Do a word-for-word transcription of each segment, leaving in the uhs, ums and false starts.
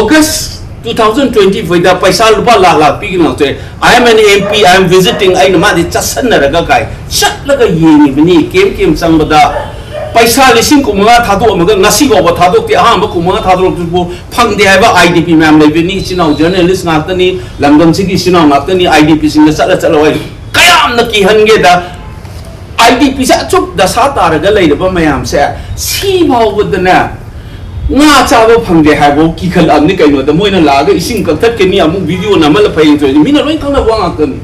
August two thousand twenty ꯐꯣꯔꯗ ꯄꯩꯁꯥ ꯂꯨꯄꯥ ꯂꯥꯛ ꯂꯥꯛ ꯄꯤꯒꯅꯤ ꯂꯥꯎꯊꯣꯛꯑꯦ꯫ "I am an M P, I am visiting", ꯑꯩꯅ ꯃꯥꯗꯤ ꯆꯠꯁꯟꯅꯔꯒ ꯀꯥꯏ ꯆꯠꯂꯒ ꯌꯦꯡꯉꯤꯕꯅꯤ꯫ ꯀꯦꯝ ꯀꯦꯝ ꯆꯪꯕꯗ ꯄꯩꯁꯥ ꯂꯤꯁꯤꯡ ꯀꯨꯟꯃꯉꯥ ꯊꯥꯗꯣꯛꯑꯝꯃꯒ ꯉꯁꯤ ꯐꯥꯎꯕ ꯊꯥꯗꯣꯛꯇꯦ꯫ ꯑꯍꯥꯟꯕ ꯀꯨꯟꯃꯉꯥ ꯊꯥꯗꯣꯔꯛꯄꯗꯨꯕꯨ ꯐꯪꯗꯦ ꯍꯥꯏꯕ꯫ ꯑꯥꯏ ꯗꯤ ꯄꯤ ꯃꯌꯥꯝ ꯂꯩꯕꯅꯤ, ꯏꯆꯤꯟ ꯏꯅꯥꯎ ꯖꯔꯅꯦꯂꯤꯁ ꯉꯥꯛꯇꯅꯤ, ꯂꯝꯗꯝꯁꯤꯒꯤ ꯏꯆꯤꯟ ꯏꯅꯥꯎ ꯉꯥꯛꯇꯅꯤ꯫ ꯑꯥꯏ ꯗꯤ ꯄꯤꯁꯤꯡꯗ ꯆꯠꯂ ꯆꯠꯂ ꯍꯣꯏ ꯀꯌꯥꯝꯅ ꯀꯤꯍꯟꯒꯦꯗ꯫ ꯑꯥꯏ ꯗꯤ ꯄꯤꯁꯦ ꯑꯁꯨꯛ ꯗꯁꯥ ꯇꯥꯔꯒ ꯂꯩꯔꯕ ꯃꯌꯥꯝꯁꯦ ꯁꯤ ꯐꯥꯎꯕꯗꯅꯦ ꯉꯥ ꯆꯥꯕ ꯐꯪꯗꯦ ꯍꯥꯏꯕ ꯀꯤꯈꯠꯂꯛꯑꯕꯅꯤ꯫ ꯀꯩꯅꯣꯗ ꯃꯣꯏꯅ ꯂꯥꯛꯑꯒ ꯏꯁꯤꯡ ꯀꯛꯊꯠꯀꯅꯤ, ꯑꯃꯨꯛ ꯚꯤꯗꯤꯑꯣ ꯅꯝꯍꯜꯂ ꯐꯩ ꯇꯧꯔꯤꯁꯦ ꯃꯤꯅ ꯂꯣꯏ ꯈꯪꯅꯕ ꯋꯥ ꯉꯥꯛꯇꯅꯤ꯫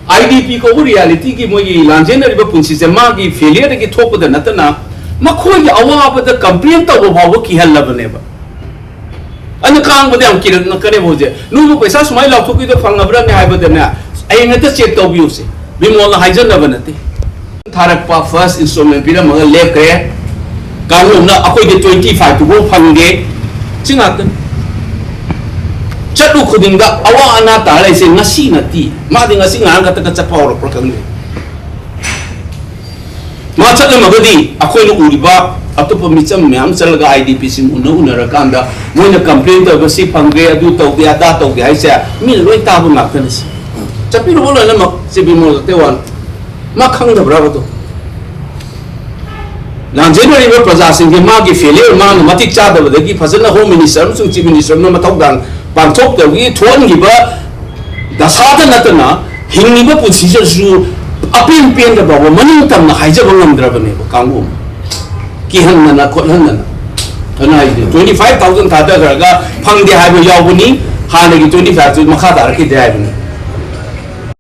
ꯑꯥꯏ ꯗꯤ ꯄꯤ ꯀꯧꯕ ꯔꯤꯌꯥꯂꯤꯇꯤꯒꯤ ꯃꯣꯏꯒꯤ ꯂꯥꯟꯖꯦꯟꯅꯔꯤꯕ ꯄꯨꯟꯁꯤꯁꯦ ꯃꯥꯒꯤ ꯐꯦꯂꯤꯌꯔꯗꯒꯤ ꯊꯣꯛꯄꯗ ꯅꯠꯇꯅ ꯃꯈꯣꯏꯒꯤ ꯑꯋꯥꯕꯗ ꯀꯝꯄ꯭ꯂꯦꯟ ꯇꯧꯕ ꯐꯥꯎꯕ ꯀꯤꯍꯜꯂꯕꯅꯦꯕ꯫ ꯑꯗꯨꯅ ꯀꯥꯡꯕꯗ ꯌꯥꯝ ꯀꯤꯔꯛꯅꯀꯅꯦꯕ ꯍꯧꯖꯤꯛ꯫ "ꯅꯣꯏꯕꯨ ꯄꯩꯁꯥ ꯁꯨꯃꯥꯏꯅ ꯂꯥꯎꯊꯣꯛꯈꯤꯗꯣ ꯐꯪꯉꯕ꯭ꯔꯅꯦ?" ꯍꯥꯏꯕꯗꯅꯦ, "ꯍꯌꯦꯡ ꯍꯦꯛꯇ ꯆꯦꯛ ꯇꯧꯕꯤꯌꯨꯁꯦ, ꯕꯤꯃꯣꯜꯅ ꯍꯥꯏꯖꯅꯕ ꯅꯠꯇꯦ"꯫ ꯊꯥꯔꯛꯄ ꯐꯥꯔꯁ ꯏꯟꯁꯇꯣꯜꯃꯦꯟ ꯄꯤꯔꯝꯃꯒ ꯂꯦꯞꯈ꯭ꯔꯦ꯫ ꯀꯥꯡꯂꯨꯞꯅ ꯑꯩꯈꯣꯏꯗꯤ ꯇ꯭ꯋꯦꯟꯇꯤ ꯐꯥꯏꯚꯇꯨꯐꯥꯎ ꯐꯪꯗꯦ꯫ ꯁꯤ ꯉꯥꯛꯇꯅꯤ꯫ ꯆꯠꯂꯨ ꯈꯨꯗꯤꯡꯗ ꯑꯋꯥ ꯑꯅꯥ ꯇꯥꯔ ꯂꯩꯁꯦ ꯉꯁꯤ ꯅꯠꯇꯦ꯫ ꯃꯥꯗꯤ ꯉꯁꯤ ꯉꯔꯥꯡ ꯈꯛꯇꯒ ꯆꯠꯄ ꯍꯧꯔꯛꯄ꯭ꯔꯥ ꯈꯪꯗꯦ꯫ ꯃꯥ ꯆꯠꯂꯝꯃꯒꯗꯤ ꯑꯩꯈꯣꯏꯅ ꯎꯔꯤꯕ ꯑꯇꯣꯞꯄ ꯃꯤꯆꯝ ꯃꯌꯥꯝ ꯆꯠꯂꯒ ꯑꯥꯏ ꯗꯤ ꯄꯤꯁꯤꯡ ꯎꯅ ꯎꯅꯔꯀꯥꯟꯗ ꯃꯣꯏꯅ ꯀꯝꯄ꯭ꯂꯦꯟ ꯇꯧꯕ "ꯁꯤ ꯐꯪꯗꯦ, ꯑꯗꯨ ꯇꯧꯗꯦ, ꯑꯗꯥ ꯇꯧꯗꯦ" ꯍꯥꯏꯁꯦ ꯃꯤꯅ ꯂꯣꯏ ꯇꯥꯕ ꯉꯥꯛꯇꯅꯤ꯫ ꯁꯤ ꯆꯠꯄꯤꯔꯨꯕ ꯂꯣꯏꯅꯃꯛ ꯁꯤ ꯕꯤꯃꯣꯜ ꯀꯛꯇꯦꯋꯥꯜ ꯃꯥ ꯈꯪꯗꯕ꯭ꯔꯥꯕꯗꯣ? ꯂꯥꯟꯖꯦꯟꯅꯔꯤꯕ ꯄ꯭ꯔꯖꯥꯁꯤꯡꯁꯦ ꯃꯥꯒꯤ ꯐꯦꯂꯤꯌꯔ, ꯃꯥꯅ ꯃꯇꯤꯛ ꯆꯥꯗꯕꯗꯒꯤ ꯐꯖꯅ ꯍꯣꯝ ꯃꯤꯅꯤꯁꯇꯔ ꯑꯃꯁꯨꯡ ꯆꯤꯐ ꯃꯤꯅꯤꯁꯇꯔ ꯑꯃꯅ ꯃꯊꯧꯗꯥꯡ ꯄꯥꯡꯊꯣꯛꯇꯕꯒꯤ ꯊꯣꯛꯍꯟꯈꯤꯕ ꯗꯁꯥꯗ ꯅꯠꯇꯅ ꯍꯤꯡꯉꯤꯕ ꯄꯨꯟꯁꯤꯗꯁꯨ ꯑꯄꯦꯟ ꯄꯦꯟꯗ ꯐꯥꯎꯕ ꯃꯅꯤꯡ ꯇꯝꯅ ꯍꯥꯏꯖꯕ ꯉꯝꯗ꯭ꯔꯕꯅꯦꯕ ꯀꯥꯡꯕꯨ ꯑꯃ꯫ ꯀꯤꯍꯟꯗꯅ ꯈꯣꯠꯍꯟꯗꯅ꯫ ꯑꯗꯨꯅ ꯍꯥꯏꯁꯦ ꯇ꯭ꯋꯦꯟꯇꯤ ꯐꯥꯏꯚ ꯊꯥꯎꯖꯟ ꯊꯥꯗꯈ꯭ꯔꯒ ꯐꯪꯗꯦ ꯍꯥꯏꯕ ꯌꯥꯎꯕꯅꯤ, ꯍꯥꯟꯅꯒꯤ ꯇ꯭ꯋꯦꯟꯇꯤ ꯐꯥꯏꯚꯇꯨ ꯃꯈꯥ ꯇꯥꯔꯛꯈꯤꯗꯦ ꯍꯥꯏꯕꯅꯤ꯫